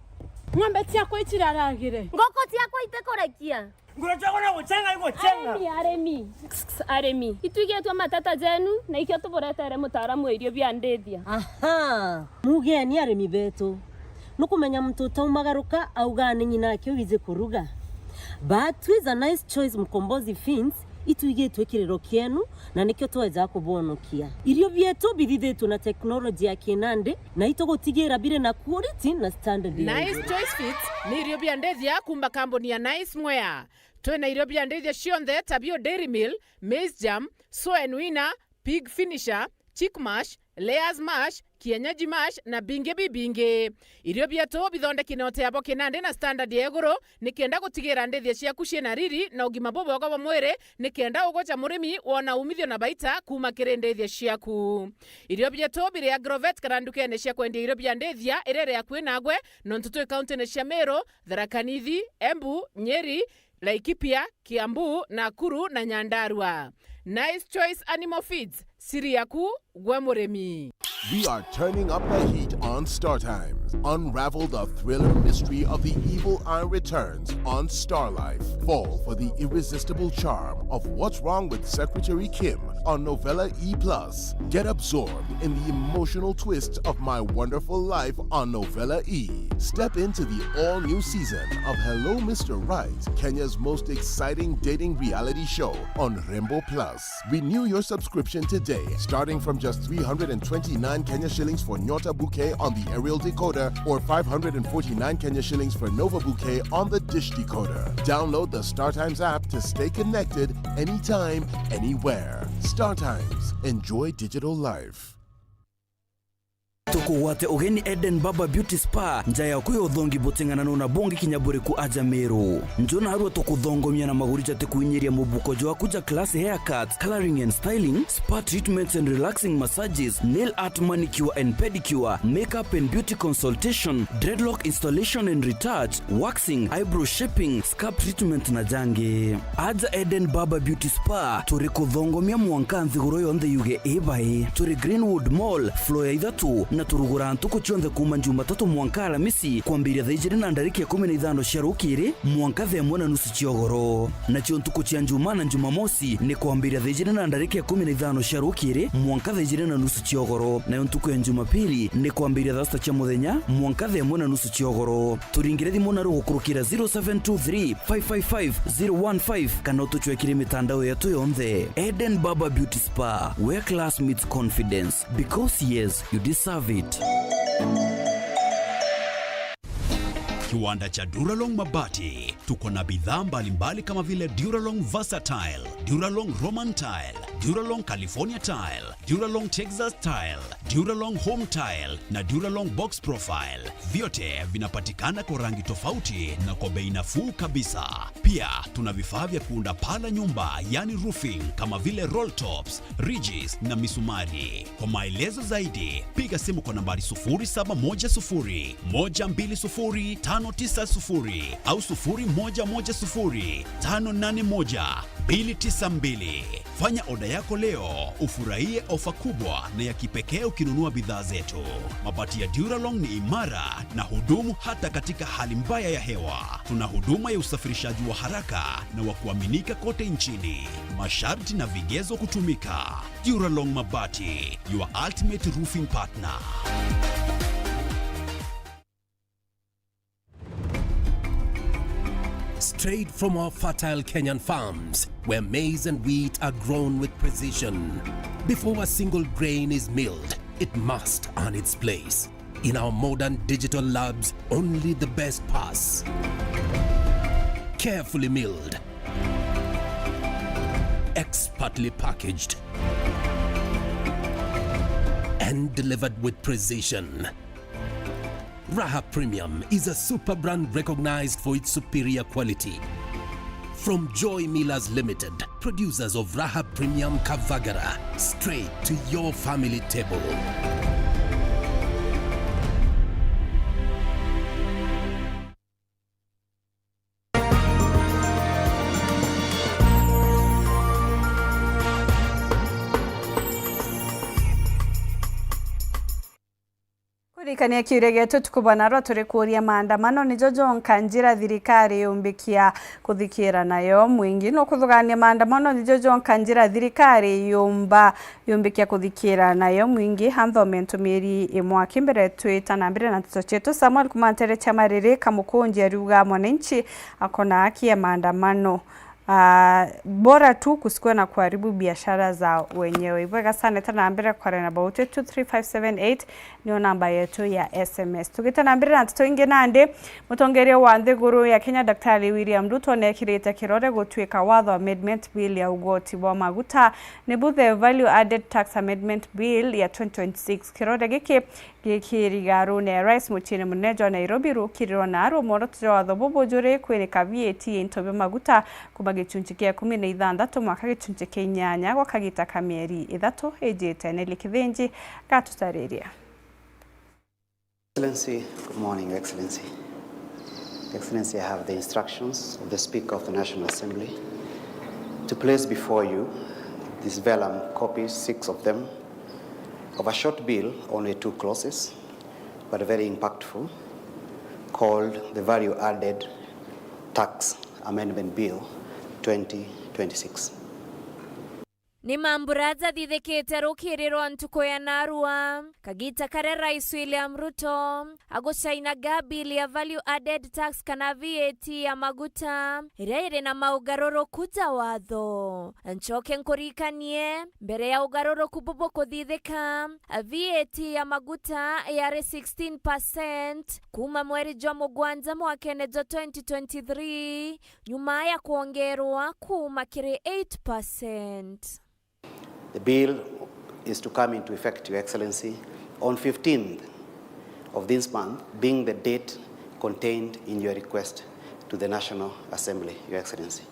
Ng'ombe ciakwa iciraragire. Nguku ciakwa itikurekia. Ngura ciakwa na gucenga igucenga. Arimi, arimi. Arimi. Itwigetwe mateta jenu, na ikio tuburetere mutaaramu wa irio bia ndithia. Aha. Mugeni arimi betu. Nukumenya muntu utaumagaruka auga ni nyina ake wiji kuruga. But twi ja Nice Choice Mkombozi Feeds, itwigitwe kiriro kienu, na nikio tweja kubonokia. Irio bietu bithithitwe na teknoloji ya kinandi, na itugutigira biri na quality na standard ya Nice iguru. Choice Feeds ni irio bia ndithia kuuma kambuni ya Nice Mwea. Twina irio bia ndithia cionthe ta bio Dairy Meal, Maize Germ, Sow and Weaner, Pig Finisher, Chick Mash, Layers Mash, Kienyeji Mash na bingi bibingi. Irio bietu bithondeki na uteabo kinandi na standard ya iguru, nikenda gutigira ndithia ciaku ciina riri na ugima bubwega bwa mwiri, nikenda ugwe ja murimi wona umithio na baita kuuma kiri ndithia ciaku. Irio bietu biri Agrovet kana ndukene cia kwendia irio bia ndithia iria iri akui nagwe, nontu twi kauntine cia Meru, Tharaka Nithi, Embu, Nyeri, Laikipia, Kiambu, Nakuru na Nyandarua. Nice Choice Animal Feeds, siri yaku gwe murimi. We are turning up the heat on Star Times. Unravel the thriller mystery of the evil eye returns on Star Life. Fall for the irresistible charm of What's Wrong with Secretary Kim on Novella E plus. Get absorbed in the emotional twist of My Wonderful Life on Novella E. Step into the all-new season of Hello Mister Right, Kenya's most exciting dating reality show on Rembo Plus. Renew your subscription today, starting from just three hundred and twenty-nine Kenya shillings for Nyota Bouquet on the aerial decoder or five hundred and forty-nine Kenya shillings for Nova Bouquet on the dish decoder. Download the StarTimes app to stay connected anytime, anywhere. StarTimes. Enjoy digital life. Tukugwate ugeni Eden Barber Beauty Spa, nja yaku ya uthongi buting'ananu na bungi kinya buriku aja Meru. Nju narua tukuthongomia na maguri jati kuinyiria mubuko jwaku ja class haircuts, colouring and styling, spa treatments and relaxing massages, nail art, manicure and pedicure, makeup and beauty consultation, dreadlock installation and retouch, waxing, eyebrow shaping, scalp treatment na jangi. Aja Eden Barber Beauty Spa, turi kuthongomia mwanka nthiguru yonthe yuge ibai. Turi Greenwood Mall, floor ya ithatu, na turugura ntuku cionthe kuuma Jumatatu mwanka Alamisi, kwambiria thaa ijiri na ndarika ikumi na ithano cia rukiri mwanka thaa imwe na nusu cia ugoro. Nacio ntuku cia Njuma na Jumamosi ni kwambiria thaa ijiri na ndarika ikumi na ithano cia rukiri mwanka thaa ijiri na nusu cia ugoro, nayo ntuku ya Jumapili ni kwambiria thaa sita cia muthenya mwanka thaa imwe na nusu cia ugoro. Turingire thimu na rugukurukira zero seven two three, five five five, zero one five, kana utucwekire mitandao yetu yonthe. Eden Barber Beauty Spa, where class meets confidence. Because yes, you deserve it. Kiwanda cha Duralong Mabati. Tuko na bidhaa mbalimbali kama vile Duralong Versatile, Duralong Roman Tile, Duralong California Tile, Duralong Texas Tile, Duralong Home Tile na Duralong Box Profile. Vyote vinapatikana kwa rangi tofauti na kwa bei nafuu kabisa. Pia tuna vifaa vya kuunda paa la nyumba, yani roofing, kama vile roll tops, ridges na misumari. Kwa maelezo zaidi, piga simu kwa nambari sufuri saba moja sufuri, moja mbili sufuri, tano tisa sufuri au sufuri moja moja sufuri, tano nane moja, mbili tisa mbili. Fanya oda yako leo, ufurahie ofa kubwa na ya kipekee ukinunua bidhaa zetu. Mabati ya Duralong ni imara na hudumu hata katika hali mbaya ya hewa. Tuna huduma ya usafirishaji wa haraka na wa kuaminika kote nchini. Masharti na vigezo kutumika. Duralong Mabati, your ultimate roofing partner. Straight from our fertile Kenyan farms, where maize and wheat are grown with precision. Before a single grain is milled, it must earn its place. In our modern digital labs, only the best pass. Carefully milled, expertly packaged, and delivered with precision. Raha Premium is a super brand recognized for its superior quality. From Joy Millers Limited, producers of Raha Premium Kavagara, straight to your family table. Ikania kiuria gietu tuku bwa narua turi kuuria, maandamano nijo jonka njira thirikari yumbikia kuthikira nayo mwingi? Nukuthugania maandamano nijo jonka njira thirikari yumba yumbikia kuthikira nayo mwingi? Anthome ntumiri imwe aki mbere twita na mbere na nteto cietu. Samuel kuma ntere cia Mariri Kamukunji ariuga mwananchi akona haki ya maandamano. Ah, bora tu kusikuwe na kuharibu biashara za wenyewe. Ibwega sana, eta na mbere kwa namba utu two three five seven eight niyo namba yetu ya S M S. Tugite na mbere na nteto ingi nandi, mutongeria wa nthiguru ya Kenya Daktari William Ruto nekirite kirore gutuika watho amendment bill ya ugoti bwa maguta nibu the value added tax amendment bill ya twenty twenty-six. Kirore giki gikirigarune Rais muciini munene jwa Nairobi rukirirwa na arua mworoto jwa watho bubu juri kwinika V A T ya into bia maguta kuma gichunchi kia ikumi na ithanthatu mwaka gichunchi kia inyanya gwa kagita ka mieri ithatu ijite. Nelly Kithinji gatutariria. Excellency, good morning, Excellency. Excellency, I have the instructions of the Speaker of the National Assembly to place before you these vellum copies, six of them, of a short bill, only two clauses, but very impactful, called the Value Added Tax Amendment Bill twenty twenty-six. Ni mambura jathithikite rukiri rwa ntuku ya narua, kagita karia Rais William Ruto agucainaga bill ya Value Added Tax kana V A T ya maguta, iria iri na maugaruruku ja watho. Ncoke nkurikanie, mbere ya ugaruruku bubu kuthithika, V A T ya maguta yari sixteen percent kuma mweri jwa mugwanja mwakene jwa twenty twenty-three, nyuma ya kwongerwa kuma kiri eight percent. The bill is to come into effect, Your Excellency, on fifteenth of this month, being the date contained in your request to the National Assembly, Your Excellency.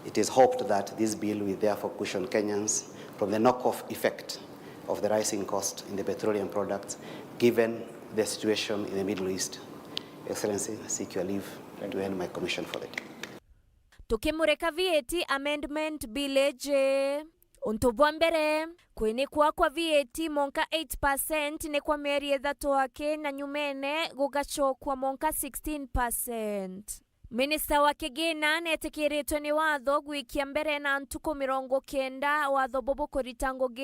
It is hoped that this bill will therefore cushion Kenyans from the knock-off effect of the rising cost in the petroleum products, given the situation in the Middle East. Excellency, I seek your leave to end my commission for the day. Tukimurika V A T Amendment Bill iji, untu bwa mbere, kwinikwa kwa V A T monka eight percent ni kwa mieri ithatu aki, na nyumene gugacokwa monka sixteen percent. Minista wa kigina netikiritwe ni watho gwikia mbere na ntuku mirongo kenda watho bubu kurita ngugi,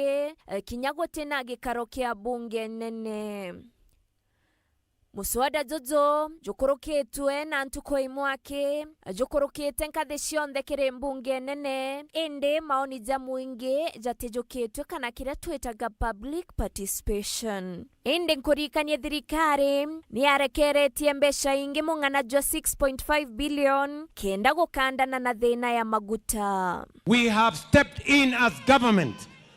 eh, kinya gutina gikaro kia bunge nene. Muswada juju jukurukitwe na ntuku imwe aki, jukurukite nkathi cionthe kiri mbunge nene, indi maoni ja mwingi jatijukitwe kana kiria twitaga public participation. Indi nkurikanie thirikari niarekeretie mbeca ingi mung'ana jwa six point five billion kenda gukandana na thina ya maguta. We have stepped in as government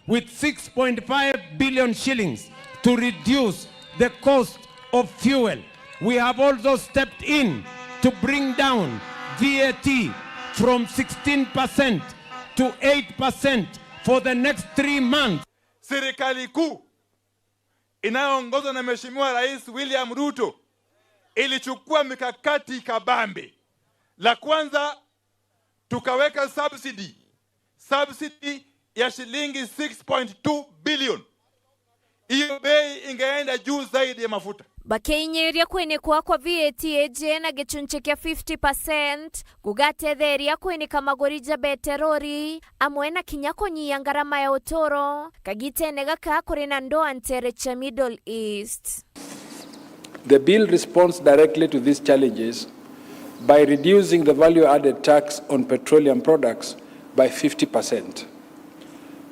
with six point five billion shillings to reduce the cost of fuel. We have also stepped in to bring down V A T from sixteen percent to eight percent for the next three months. Serikali kuu inayoongozwa na Mheshimiwa Rais William Ruto ilichukua mikakati kabambe. La kwanza, tukaweka subsidy, subsidy ya shilingi six point two billion. Hiyo bei ingeenda juu zaidi ya mafuta. Bakiinyiria kwinikwa kwa V A T iji na gichunchi kia fifty percent, gugatetheria kwinika maguri ja beterori, amwe na kinya kunyia ngarama ya uturo, kagitene gaka kuri na ndoa ntere cia Middle East. The bill responds directly to these challenges by reducing the value added tax on petroleum products by fifty percent.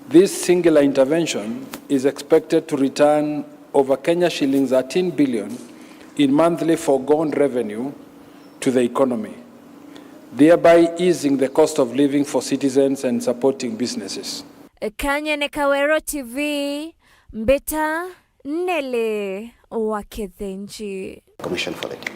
This singular intervention is expected to return over Kenya shillings thirteen billion in monthly foregone revenue to the economy, thereby easing the cost of living for citizens and supporting businesses. Kanyene Kawero T V, mbita Nelly wa Kithinji. Commission for the day.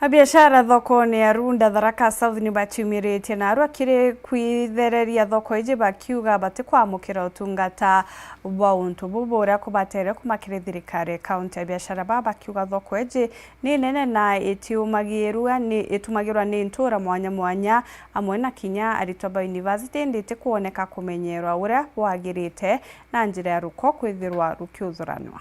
Abiashara thokone ya Runda Tharaka South ni baciumiritie narua kiri kwithereria thoko iji, bakiuga batikwamukira utungata bwa untu bubu uria kubatere kuma kiri thirikari ya kaunti. Abiashara baa bakiuga thoko iji ni nene na itiumagirwa ni, itumagirwa ni ntura mwanya mwanya, amwe na kinya aritwa ba university, indi itikwoneka kumenyerwa uria bwagirite na njira ya ruko kwithirwa rukiuthuranwa.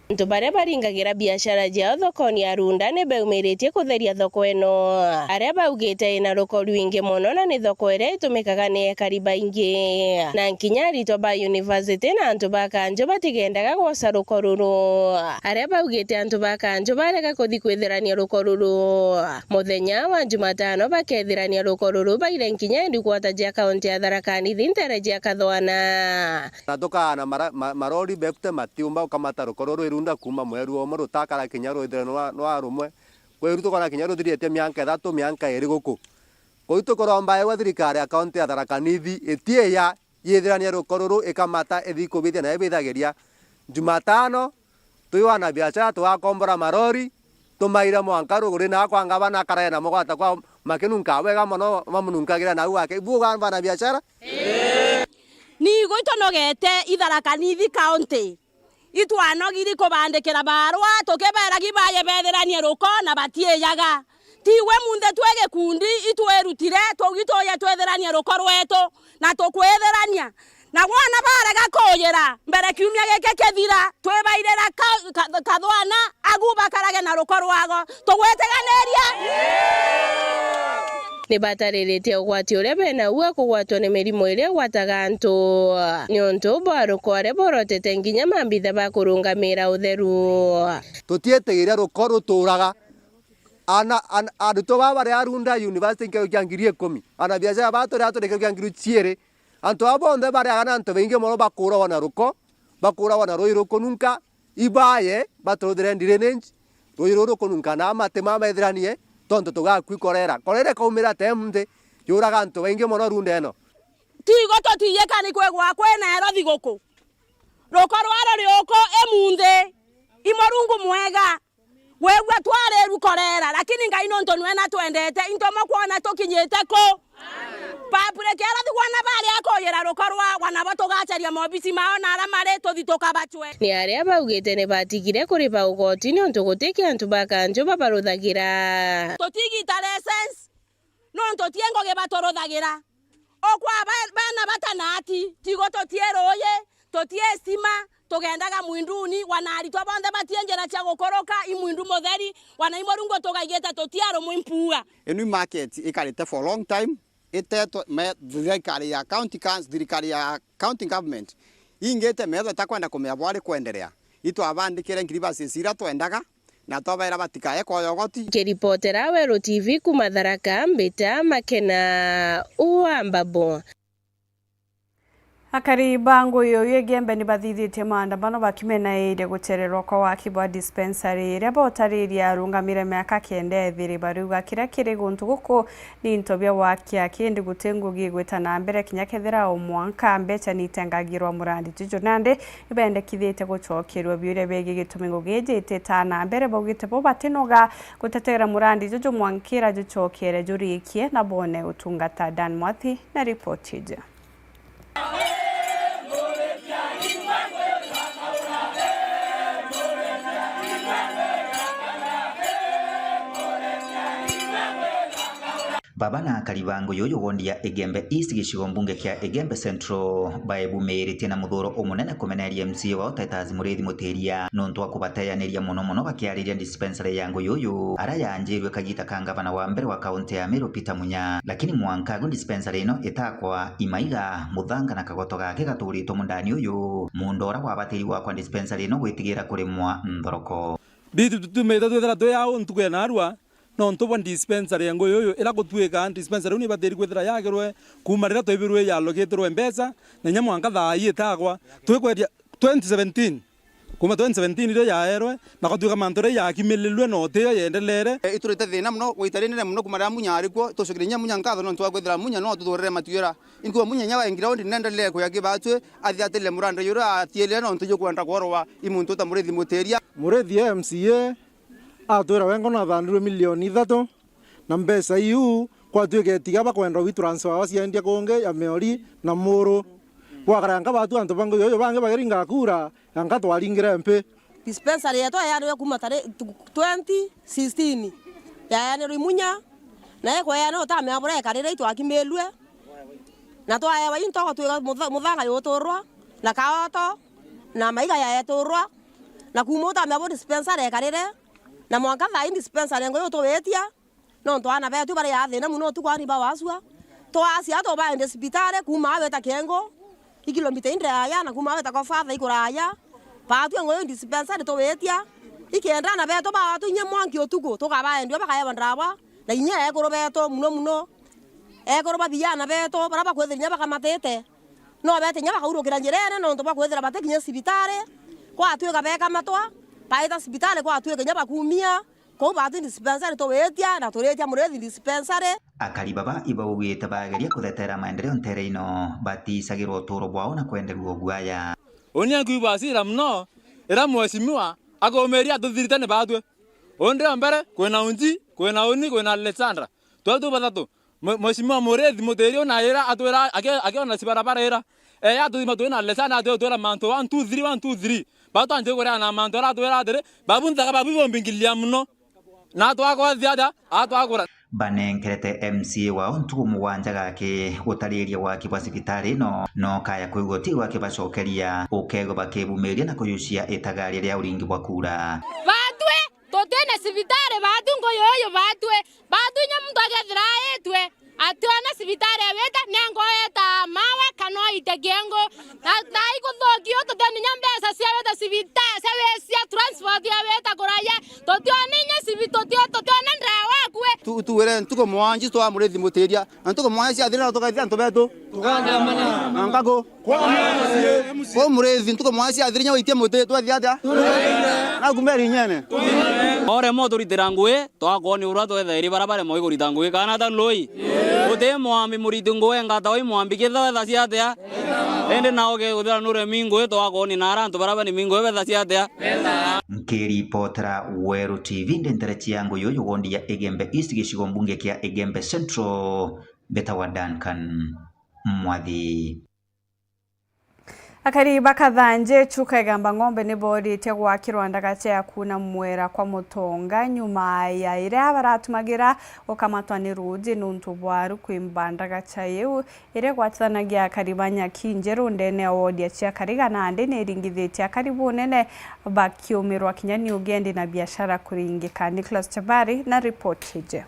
Antu baria baringagira biashara ciao thokoni ya Runda ni beumiritie kutheria thoko ino, aria baugite ina ruko rwingi mono na ni thoko iria itumikaga ni ekari baingi, na nkinya aritwa ba university na antu ba kanju batigendaga gwoca ruko ruru, aria baugite antu ba kanju barega kuthi kwithirania ruko ruru. Muthenya wa Jumatano bakethirania ruko ruru baire nkinya headquarter cia kaunti ya Tharaka Nithi ntere cia Kathwana. Na tukaana mara-, ma-, marori befte matiumba gukamata ruko ruru rwi Runda kuuma mweru umwe rutakara kinya rwithire nwa, nwa rumwe. Kwiru tukona kinya ruthirite mianka ithatu, mianka iri guku. Kuu tukuromba ewa thirikari ya kaunti ya Tharaka Nithi itiiya yithirania ruko ruru ikamata ithi kubithia na ibithagiria. Jumatano, twi wana biashara tugakombora marori, tumaire mwanka ruguri na kwa ngavana akarae na mugwata kwa makinunka wega mono, mamununkagira nau gwake. Ibu gavana biashara? Nigo itonogete i Tharaka Nithi County. Itwanogiri kubandikira barua, tukibeera gi baye beethiranie ruko na batiiyaga. Tigwe munthe twi gikundi itwirutire, tugi tuuye twithiranie ruko rwetu, na tukwithirania. Na gwana barega kuuyira, mbere kiumia giki kithira, twibairira ka-, ka-, kathwana, agu bakarage na ruko rwago. Tugwitiganiria? Ni batariritie ugwati uria bena ua kugwatwa ni mirimo iria igwataga antu, niuntu bwa ruko aria borotete nginya mambitha ba kurungamira utheru. Tutiitigiria ruko rutuuraga. Ana, an-, arutwo baa bari a Runda University nkiro kia ngiri ikumi. Ana biashara baa turi a turi nkiro kia ngiri ciiri. Antu aa bonthe bariaga na antu baingi mono bakuuragwa na ruko, bakuuragwa na ruuji rukununka, ibaye baturuthire drainage, ruuji ruu rukununka na mati maa methiranie, tontu tugakui korera. Korera ikaumira te munthi, yuraga antu baingi mono Runda ino. Tigo tutiyika ni kwigwa kwina ero thiguku. Ruko rwa ruriuku i munthi, i Murungu mwega. Wigua twariru korera, lakini Ngai nontu nwe natwendete, into mukwona tukinyite ku? Public ira thigwana bari akuuyira ruko rwagwa, nabo tugacaria mobisi mao na ara mari, tuthi tukabacwe. Ni aria baugite ni batigire kuriba ugoti niuntu guti kiantu ba kanju babaruthagira. Tutigita license, nontu ti ngugi baturuthagira. Okwa ba-, bana batanati, tigo tutie ruuji, tutie stima, tugendaga mwinduni, wana aritwa bonthe batie njira cia gukuruka, i mwindu mutheri, wana i Murungu tugaigite tutia rumwe mpuga. Inu i market ikarite for long time, itetwe me thirikari ya county council, thirikari ya county government, ingite metho itakwenda kumenya bwari kwenderea. Itwabandikire ngiri basis iria twendaga, na twabaira batikae koyogoti. Nkiripotera Weru T V kuuma Tharaka, mbita Makena wa Mbabu. Akari ba Nguyu Igembe ni bathithitie maandamano bakimenairie gucererwa kwa waki bwa dispensary iria botaririe arungamire miaka kenda ethiri. Bariuga kiria kiri guntu guku ni into bia wakia, kindi guti ngugi igwita na mbere kinya kethira o mwanka mbeca ni itengagirwa murandi juju. Nandi ibendekithitie gucokerua biuria bigii gitumi ngugi iji ititaa na mbere. Baugite bo batinoga guteteera murandi juju mwankira jucokere jurikie na bone utungata. Dan Mwathi na ripoti iji. Baba na akari ba Nguyu Igembe East, gicigo mbunge kia Igembe Central, baebumiritie na muthuro umunene kumeneria M C A wao Titus Muriithi Mutiria nontu wa kubateyaniria mono mono bakiariria dispensary ya Nguyu, ara yanjirwe kagita ka ngavana wa mbere wa kaunti ya Meru Peter Munya. Lakini mwanka agu dispensary ino itakwa, imaiga, muthanga na kagoto gake gaturitwe mundani uyu, muunda uria wabatiri gwakwa dispensary ino gwitigira kurimwa nthoroko. Bitu tutumite twithira twi au ntuku ya narua, nontu bwa dispensary ya Nguyu, ira gutuika dispensary iu nibatiri kwithira yagirwe kuuma riria twibirwe yalokitirwe mbeca, na inya mwanka thaa ii itagwa. Twikweria twenty seventeen, kuuma twenty seventeen riria yaerwe, na gatuika mantu riria yakimililwe na utiyo yendelere. E, iturite thina mono, gwita rinene mono kuuma riria Munya ari kuo, tucokerie inya Munya nkatho nontu wa kwithira Munya no tuthurire matuira. Inkuwa Munya inya wa ground nendelee kuya kibatwi, athiatirire murandi juria atiirire nontu jukwenda kworwa i muntu ta Muriithi Mutiria. Muriithi e M C A, atwira wengwa nathandirwe milioni ithatu, na mbeca iu kwatuika itiga bakwenda gwi transfer baciendia kungi ya Miori na Muru. Gwakara nka batu antu ba Nguyu bangi bagiringa kura, nka twaringire M P. Dispensary yetu yayanirwe kuuma tari-, twenty sixteen. Yayanirwe i Munya, na ikweyanirwe utamenya buria ikarire itwakimilue. Na twaewa into gutwika mutha-, muthanga yuturwa, na kaoto, na maiga yaeturwa, Na kuuma utamenya bo dispensary ekarire, na mwanka thaa ii dispensary nguyu tuwitia, nontu aana betu bari a thina mono utuku ani bawasua. Twacia tubaende cibitari, kuuma aa wita Kiengo, i kilomita indaya, na kuuma aa wita kwa father ikuraya. Batwi nguyu dispensary tuwitia, ikenda aana betu batwinyia mwanki utuku, tukabaendia bakaewa ndawa, na inya ekuru betu mono mono. Ekuru ba biana betu, baria bakwithira inya bakamatite, no bete inya bakaurukira njirene nontu bwa kwithira bati kinya cibitari. Gwatwika bekamatwa, baita cibitari, gwatwika inya bakumia, kou batwi dispensary tuwitia, na turitia Murithi dispensary. Akari baba ibaugite bageria kuthetera maendeleo ntere ino, baticagirwa uturo bwao na kwenderua uguaya. Uni ankuigua hasira mono, ira mheshimiwa akumiria atuthirite ni batwi. Undi o mbere, kwina Unji, kwina Uni, kwina Alexandra. Twetwi bathatu. Mwe-, Mheshimiwa Murithi Mutiri una ira atwira, aki-, akiona cibarabara ira. Eh, atuthima twina lesson, atwira mantu one, two, three, one, two, three. Batwanjie kuria na mantu ara atwira atiri, babu nthaga babu bombingililia mono. Na twakothi aja, atwagura. Banenkerete M C A wao ntuku mugwanja gaki gutariria waki bwa cibitari ino, no kaya kwigua ti gwakibacokeria, ukegwa bakibumiria na kuyucia itagaria ria uringi bwa kura. Batwi! Tutina cibitari, batwi nguyu uyu batwi, batwi inya muntu akethira aitwe, ationa cibitari awita, ni angoeta mawe kana oite Kiengo. Na thaa ikuthuki u, tutiona inya mbeca cia wita cibitari, cia wi-, cia transport ya wita kuraya, tutiona inya cibi-, tutio-, tutiona ndawa akue. Tu-, tuwire ntuku mwanji twa Murithi Mutiria, na ntuku mwanji ciathira na tukaithia antu betu. Na nkaku. Kuu Murithi, ntuku mwanka ciathiri inya witie muti, twethia atia? Naku mbere inyene. Oremo turitira ngui, twakooni uria twethairi bara baremwe kurita ngui, kana ata nloi? Uti mwambi muriti ngui, engata ui mwambi kitha wethacia atia? Indi nao gekuthira nuremi ngui, twakooni na ara antu bara bani mi ngui bethacia atia? Nkiripotera Weru T V ndi ntere cia Nguyu, yugondi ya Igembe East, gicigo mbunge kia Igembe Central, mbetawa Duncan Mwathi. Akari ba Kathanje, Chuka Igamba Ng'ombe ni booritie gwakirwa ndagacha ya kuuna mwera kwa Mutonga nyuma ya iria baratumagira gukamatwa ni ruuji nuntu bwa aru kwimba ndagacha iu iria igwatithanagia akari ba Nyakinjeru ndene ya wodi ya Chiakariga nandi ni iringithitie akari bunene bakiumirwa kinya ni ugendi na biashara kuringika. Nicholas Chabari na ripoti iji.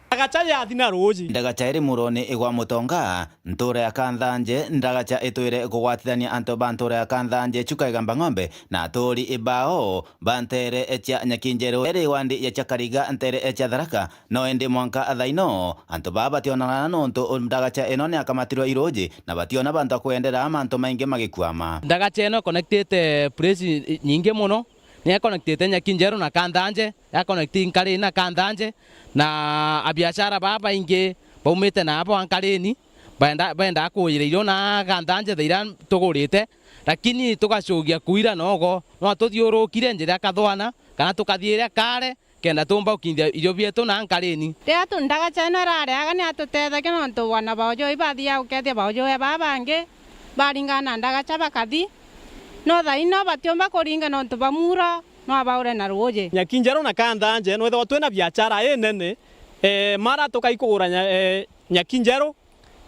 Ndagacha yathi na ruuji. Ndagacha iri muroni igwa Mutonga, ntuura ya Kanthanje, ndagacha itwire kugwatithania antu ba ntuura ya Kanthanje, Chuka Igamba Ng'ombe, na aturi ibao ba ntere cia Nyakinjeru, iri wandi ya Chiakariga, ntere cia Tharaka. No indi mwanka thaino, antu baa bationana nontu ndagacha ino ni akamatirwe iruuji, na bationa bantu a kwendera mantu maingi magikwama. Ndagacha ino connectite place nyingi mono, ni ya connectite Nyakinjeru na Kanthanje, ya connect Nkarini na Kanthanje, na abiashara baa baingi baumite na abo a Nkarini, baenda, bendaa kuujira irio na Kanthanje thaira tugurite, lakini tugacugia kuira nogo, no tuthiurukire njira ya Kathwana, kana tukathii iria Kare, kenda tumba gukinyithia irio bietu na Nkarini. Riria tu-, ndagacha ino irareaga ni atutethagia nontu bwana baujui bathiaga gukethia baujui baa bangi, baringana na ndagacha bakathi. No thaino batiumba kuringa nontu bwa muuro, no abaure na ruuji. Nyakinjeru na Kanthanje, nwethagwa twina biachara inene, eh, mara tukai kugura nya-, eh, Nyakinjeru,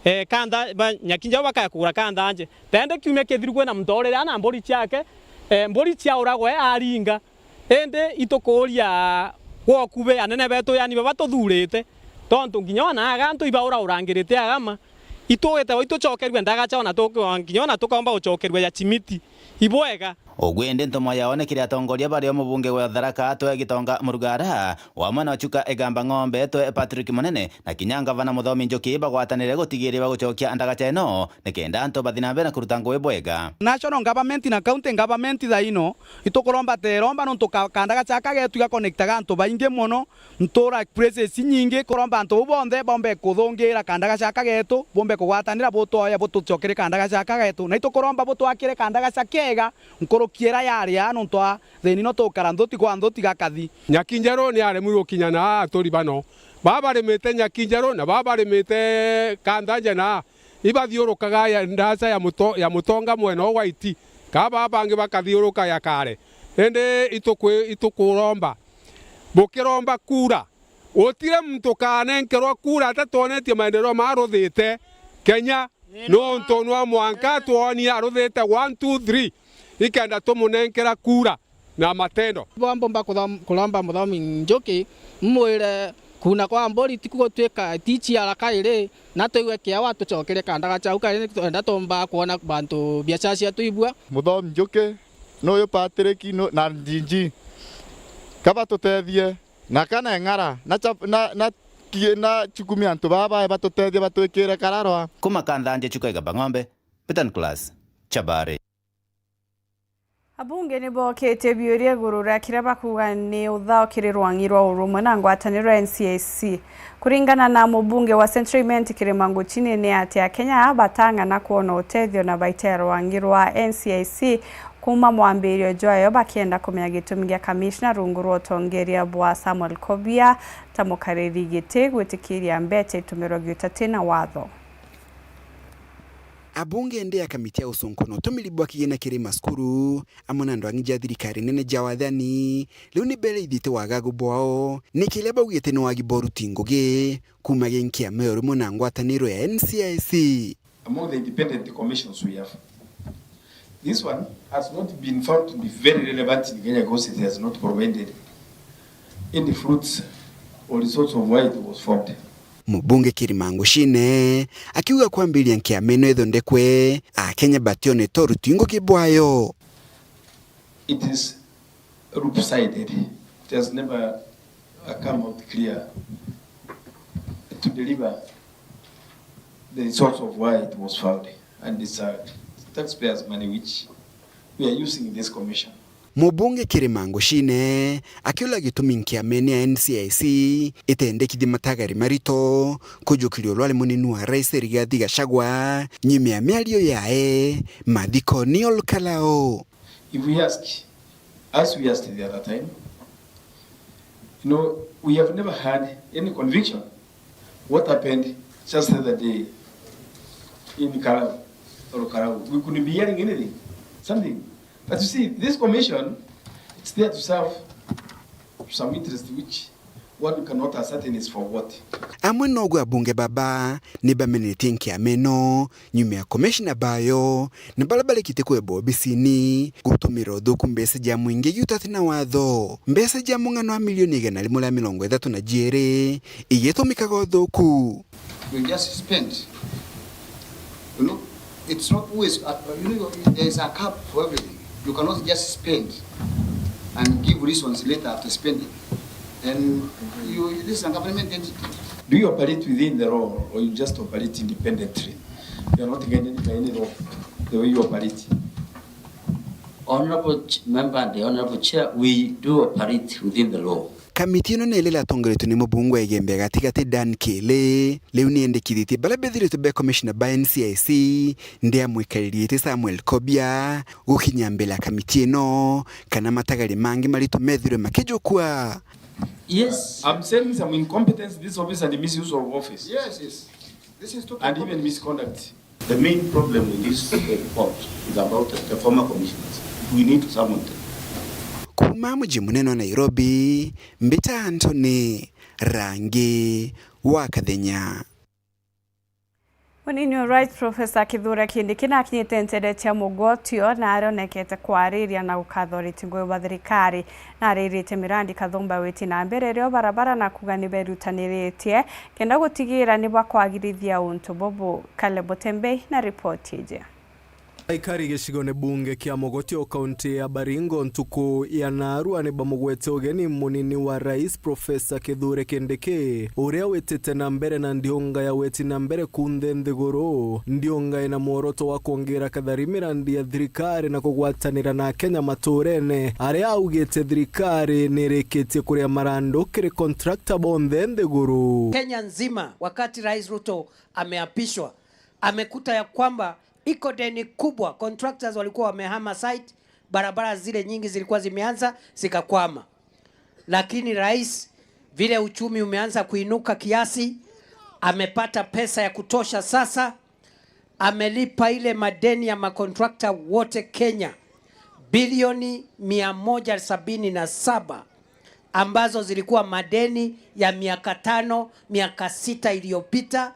eh, Kantha-, ba-, Nyakinjeru bakaya kugura Kanthanje. Tende kiumia kithiru kwina muntu urire ana mburi ciake, eh, mburi ciauragwa e aringa. Indi itukuuria gwoku bi anene betu, yani baba tuthurite, tontu nginya ona aga antu ibauraurangirite agama, itugite o itucokerue ndagacha ona tuki-, nginya ona tukaumba gucokerua ya chimiti. Ibwega. Ugu indi ntumwa yaonekire atongoria bario mubunge wa Tharaka Atwe Gitonga Murugara, wamwe na Chuka Igamba Ng'ombe Twe Patrick Munene, na kinya ngavana Muthomi Njuki bagwatanire gutigiria bagucokia ndagacha ino, nikenda antu bathi na mbere na kuruta ngugi bwega. National government na county government thaino itukuromba teromba nontu ka-, kandagacha aka getu igakonektaga antu baingi mono, ntura places inyingi, kuromba antu bau bonthe bombe kuthungira kandagacha aka getu, bombe kugwatanira butwoya butucokere kandagacha aka getu. Na itukuromba butwakire kandagacha kega nkuruki ira yari aa nontu a thini no tukara nthuti kwa nthuti gakathi. Nyakinjeru ni aremwi gukinya na aa aturi bano. Baa barimite Nyakinjeru na baa barimite Kanthanje na ibathiurukaga ya, ndaca ya muto-, ya Mutonga mwena o gwa iti, kaa baa bangi bakathiuruka ya Kare. Indi itukwi-, itukuromba, bukiromba kura, gutire muntu ukanenkerwa kura atatwonetie maendeleo maruthite Kenya, nontu nwa mwanka atwonie aruthite one, two, three, ikenda tumunenkera kura. na matendo. Bwa mbomba kuthom-, kuromba Muthomi Njuki, mmwire kuuna kwa mburi ti gutwika ti ciara kairi, na twigue kiawa tucokere kandaga chau kairi, nitwenda tuumba kwona bantu biacara cietu ibua. Muthomi Njuki, nuyu Patrick, nu-, na Njinji, kabatutethie, na kana eng'ara, na cha-, na, na ki-, na chukumi antu baba batutethie batwikire kararwa. Kuma Kanthanji Chuka Igamba Ng'ombe, Peter Nicholas, Chabari. Abunge ni bookitie biuria iguru ria kiria bakuuga ni uthao kiri rwang'i rwa urumwe na ngwataniro ya N C I C. Kuringana na mubunge wa Central Imenti Kirima Nguchini, ni ati Akenya batang'ana kwona utethio na baita ya rwang'i rwa N C I C kuuma mwambirio jwayo, bakienda kumenya gitumi gia kamishna rungu rwa utongeria bwa Samuel Kobia ta mukariri giti gwitikiria mbecha itumirwe giutati na watho. Abunge ndi a kamiti ya usunku na utumiri bwa kigina kiri macukuru, amwe na ndwang'i ja thirikari nene ja wathani, riu ni bereithite wagagu bwao, ni kiria baugite ni wagi bwa uruti ngugi kuuma gi nkiama ya urumwe na ngwataniro ya N C I C. Among the independent commissions we have, this one has not been found to be very relevant in Kenya because it has not provided any fruits or results of why it was formed. Mubunge Kirima Nguchine akiuga kwambiriria nkiama ino ithondekwe, Akenya bationete uruti ngugi bwayo. It is lopsided. It has never, uh, come out clear to deliver the results of why it was found. And it's, uh, taxpayers' money which we are using in this commission. Mubunge Kirima Nguchine akiuria gitumi nkiamene ya N C I C itendekithie matagari marito kujukiria urwari munini wa Rais Rigathi Gachagua nyuma ya miario yae mathikoni Ol Kalou. If we ask, as we asked the other time, you know, we have never had any conviction. What happened just the other day in Karau, or Karau? We couldn't be hearing anything, something. But you see, this commission, it's there to serve some interest which one cannot ascertain is for what. Amwe noguo abunge baba ni bamenetie nkiama ino nyuma ya komishina bayo na baria barikite kwebwa obisini gutumira uthuku mbeca ja mwingi giutati na watho. Mbeca ja mung'ano wa milioni igana rimwe ria mirongo ithatu na jiiri igitumikaga uthuku. You just spend. You know, it's not always, uh, you know, there is a cap for everything. You cannot just spend and give reasons later after spending. And you, this is a government entity. Do you operate within the law or you just operate independently? You are not guided by any law the way you operate. Honorable Ch-, Member and the Honorable Chair, we do operate within the law. Kamiti ino ni iria iratongoretue ni mubunge wa Igembe ya Gatigati Dan Kili, riu ni yendekithitie baria bethiritwe be commissioner ba N C I C ndi a mwikariri giti Samuel Kobia gukinya mbere ya kamiti ino kana matagari mangi maritu methirwe makijukua. Yes. I'm saying some incompetence, this office and misuse of office. Yes, yes. This is total incompetence. And even misconduct. The main problem with this report is about the former commissioners. We need to summon them. Kuuma muji munene wa Nairobi, mbita Anthony Rangi wa Kathenya. Munini wa Rais Professor Kithure Kindiki nakinyite ntere cia mugotio na aronekete kwariria na gukatha uriti ngugi bwa thirikari. Na aririte mirandi kathumba witi na mbere rio barabara na kuga ni berutaniritie kenda gutigira ni bakwagirithia untu bubu. Caleb Otembei na ripoti iji. Aikari gicigone bunge kia Mogotio, kaunti ya Baringo, ntuku ya narua ni bamugwete ugeni munini wa rais, Professor Kithure Kindiki, uria witite na mbere na ndiunga ya witi na mbere kunthe nthiguru, ndiunga ina mworoto wa kwongeera kathari mirandi ya thirikari na kugwatanira na Akenya maturene, aria augite thirikari ni irikitie kuria marandu kiri contractor bonthe nthiguru. Kenya nzima, wakati Rais Ruto ameapishwa, amekuta ya kwamba iko deni kubwa. Contractors walikuwa wamehama site, barabara zile nyingi zilikuwa zimeanza zikakwama, lakini rais, vile uchumi umeanza kuinuka kiasi, amepata pesa ya kutosha sasa, amelipa ile madeni ya makontrakta wote Kenya, bilioni mia moja sabini na saba, ambazo zilikuwa madeni ya miaka tano, miaka sita iliyopita,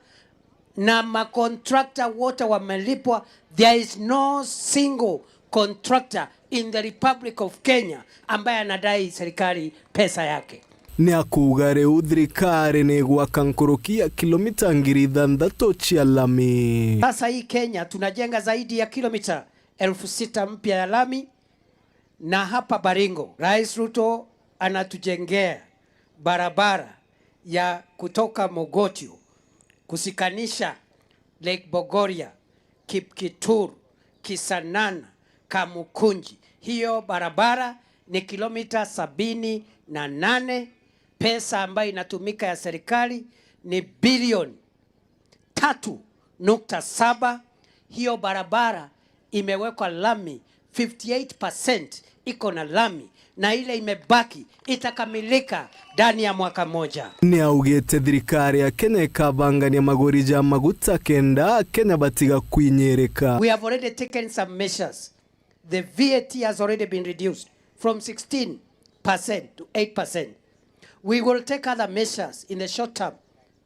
na makontrakta wote wamelipwa. There is no single contractor in the Republic of Kenya ambaye anadai serikali pesa yake. Ni akuuga riu thirikari ni igwaka nkuruki ya kilomita ngiri ithanthatu cia lami. Sasa hii Kenya tunajenga zaidi ya kilomita elfu sita mpya ya lami, na hapa Baringo, Rais Ruto anatujengea barabara ya kutoka Mogotio kusikanisha Lake Bogoria, Kipkitur, Kisanana, Kamukunji. Hiyo barabara ni kilomita sabini na nane. Pesa ambayo inatumika ya serikali ni bilioni tatu nukta saba. Hiyo barabara imewekwa lami, fifty eight percent iko na lami, na ile imebaki itakamilika ndani ya mwaka moja. Ni augite thirikari ya Kenya ikabangania maguri ja maguta kenda Akenya batiga kwinyirika. We have already taken some measures. The V A T has already been reduced from sixteen percent to eight percent. We will take other measures in the short term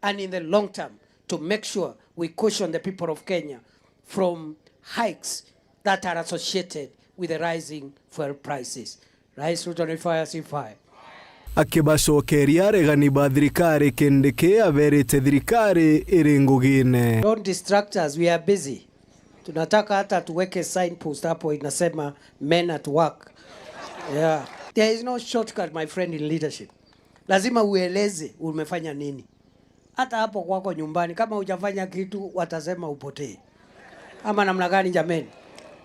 and in the long term to make sure we cushion the people of Kenya from hikes that are associated with the rising fuel prices. Rais Ruto ni fire, si fire. Akibacokeria aregani ba thirikari Kindiki aberite thirikari iri ngugine. Don't distract us, we are busy. Tunataka hata tuweke signpost hapo inasema men at work. Yeah. There is no shortcut, my friend, in leadership. Lazima ueleze umefanya nini. Hata hapo kwako nyumbani, kama hujafanya kitu, watasema upotee. Ama namna gani jameni?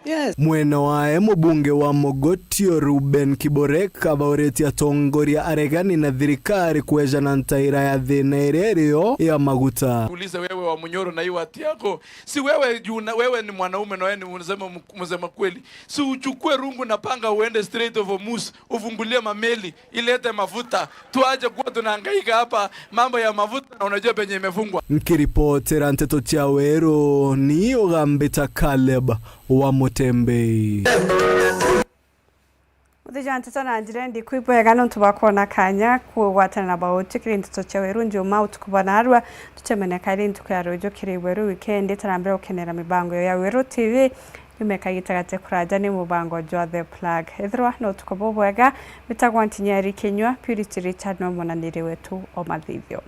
Yes. Mwena wae mubunge wa Mogotio Reuben Kiborek abauritie atongoria aregani na thirikari kwejana ntaira ya thina iria irio ya maguta. Ulize wewe wa Munyoro na hii wati yako, si wewe juu na wewe ni mwanaume na wewe ni msema, msema kweli, si uchukue rungu na panga uende Strait of Hormuz ufungulie mameli ilete mafuta, tuache kuwa tunahangaika hapa mambo ya mafuta na unajua penye imefungwa. Nkiripotera nteto cia Weru, ni ugambita Caleb wa Mutembei. Uthija nteto na njira ndiku ibwega nontu bwa kwona kanya kugwatana na bauti kiri nteto cia Weru njuma utuku bwa narua. Tucemene kairi ntuku ya ruju kiri Weru wikendi. Tarambira gukenera mibango ya Weru T V. Nyuma ya kagita gate kuraja ni mubango jwa The Plug. Ethirwa na utuku bubwega, mbitagwa Ntinyeri Kinyua, Purity Richard no mwananiri wetu o mathithio.